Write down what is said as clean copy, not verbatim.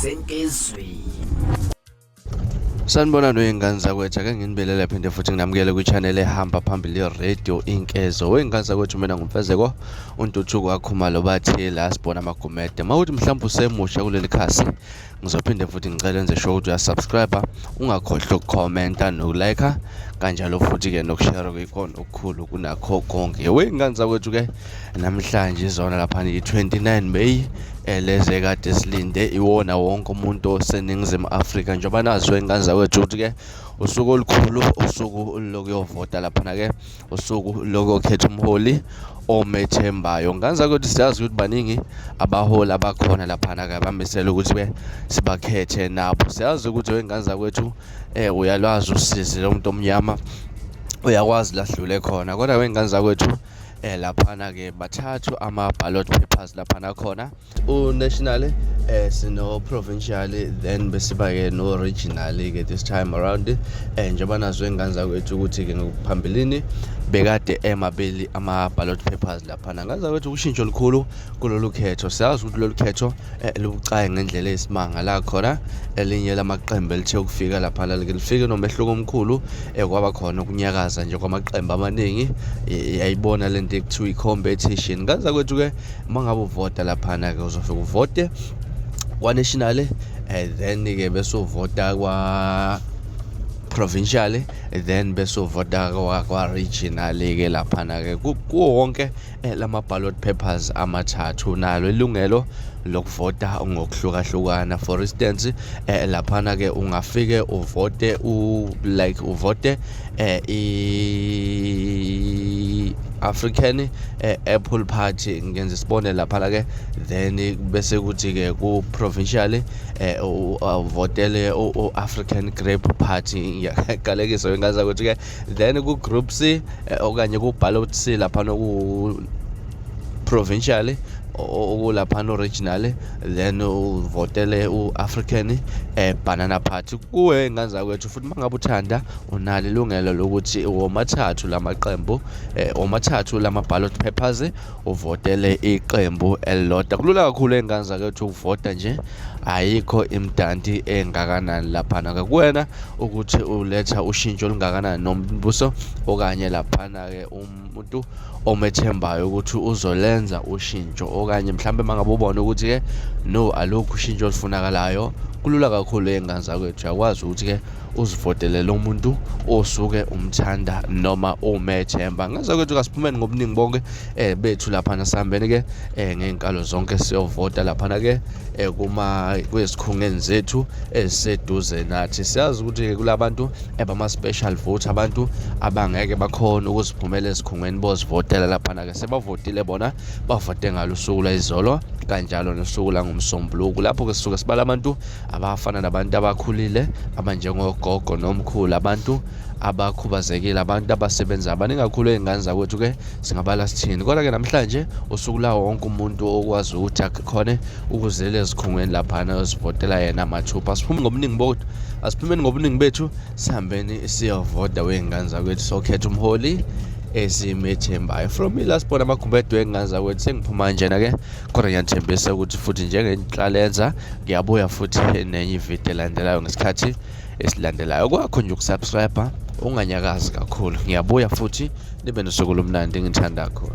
Senkezweni. Sanibonani wey'ngane zakwethu, ake nginibelele phinde futhi nginamukele kwi-channel ehamba phambili i-radio Inkezo. Wey'ngane zakwethu, mina nguMfezeko uNtuthuko waKhumalo, bathi la sibona amagumede. Uma kuthi mhlawumbe usemusha kuleli khasi, ngizophinde futhi ngicela enze sure ukuthi uyasubscribe, ungakhohlwa ukukhomenta nokulike, kanjalo futhi-ke nokushare kuyikona okukhulu kunakho konke. Wey'ngane zakwethu-ke, namhlanje izona laphana i-29 May, eleze kade silinde iwona wonke umuntu oseNingizimu Afrika, njengoba naziwe ingane zakwethu ukuthi-ke usuku olukhulu, usuku lokuyovota laphana-ke, usuku lokuyokhetha umholi omethembayo. Ngane zakwethu, siyazi ukuthi baningi abaholi abakhona laphana-ke abamisele ukuthi-ke sibakhethe nabo. Siyazi ukuthi wey'ngane zakwethu, uyalwazi usizi lomuntu omnyama, uyakwazi lahlule khona, kodwa wey'ngane zakwethu, laphana ke bathathu ama ballot papers laphana khona, u-national, sino provincial, then besiba ke no regional ke this time around. Njengoba nazo ingane zakwethu ukuthi ke ngokuphambilini bekade emabili ama ballot papers laphana. Ngane zakwethu, ushintsho olukhulu kulolu khetho. Siyazi ukuthi lolu khetho lubucayi ngendlela eyisimanga, la khona elinye lamaqembu elithe ukufika laphana like lifike nomehluko omkhulu, kwaba khona ukunyakaza nje kwamaqembu amaningi. Yayibona lento ekuthiwa i-competition. Ngane zakwethu ke, uma ngabe uvota laphana ke, uzofika uvote kwa-national, then ke bese uvota kwa provincial, then bese uvota kwa regional ke laphana ke. Kuwo wonke lama ballot papers amathathu nalo ilungelo lokuvota ngokuhlukahlukana. For instance, laphana ke ungafike uvote u like uvote i African Apple Party, ngenza isibonelo laphana ke, then bese kuthi ke ku provincial uvotele u African Grape Party, ngiyaqalekisa wengaza ukuthi ke, then ku group C okanye ku ballot C laphana ku provincial, okulaphana regional, then uvotele u-African Banana Party. Kuwe ingane zakwethu, futhi mangabe uthanda unalo ilungelo lokuthi womathathu lamaqembu, womathathu lama ballot papers, uvotele iqembu elilodwa. Kulula kakhulu ey'ngane zakwethu ukuvota nje, ayikho imidanti engakanani laphana-ke. Kuwena ukuthi uletha ushintsho olungakanani nombuso, okanye laphana-ke umuntu omethembayo ukuthi uzolenza ushintsho, okanye mhlambe mangabe ubona ukuthi-ke no, alukho ushintsho olufunakalayo. Kulula kakhulu ey'ngane zakwethu, uyakwazi ukuthi-ke uzivotelele umuntu osuke umthanda noma umethemba. Ngane zakwethu, kasiphumeni ngobuningi bonke bethu laphana, sihambeni-ke ngey'nkalo zonke siyovota laphana-ke kuma kwezikhungeni zethu eziseduze nathi. Siyazi ukuthi-ke kulabantu ebama-special vote, abantu abangeke bakhona ukuziphumela ezikhungweni bozivotela laphana-ke, sebavotile bona, bavote ngalo usuku lwayizolo kanjalo nosuku langomsombuluko. Lapho-ke sisuke sibala abantu abafana nabantu abakhulile abanjengogogo nomkhulu, abantu abakhubazekile, abantu abasebenzayo, baningi kakhulu ey'ngane zakwethu-ke, singabala sithini. Kodwa-ke namhlanje usuku lawo wonke umuntu okwazi ukuthi akhone ukuzela ezikhungweni laphana yozivotela yena mathupha. Asiphume ngobuningi bodwa, asiphumeni ngobuningi bethu, sihambeni siyovota wey'ngane zakwethu, sokhetha umholi esimethembayo. From ila sibona amagumbede wey'ngane zakwethu, sengiphuma njena-ke, kodwa ngiyanithembisa ukuthi futhi njengenhlalenza ngiyabuya futhi nenye ividiyo elandelayo ngesikhathi esilandelayo. Kwakho nje ukusubscribe, unganyakazi kakhulu, ngiyabuya futhi. Nibe nosuku olumnandi, ngithanda kakhulu.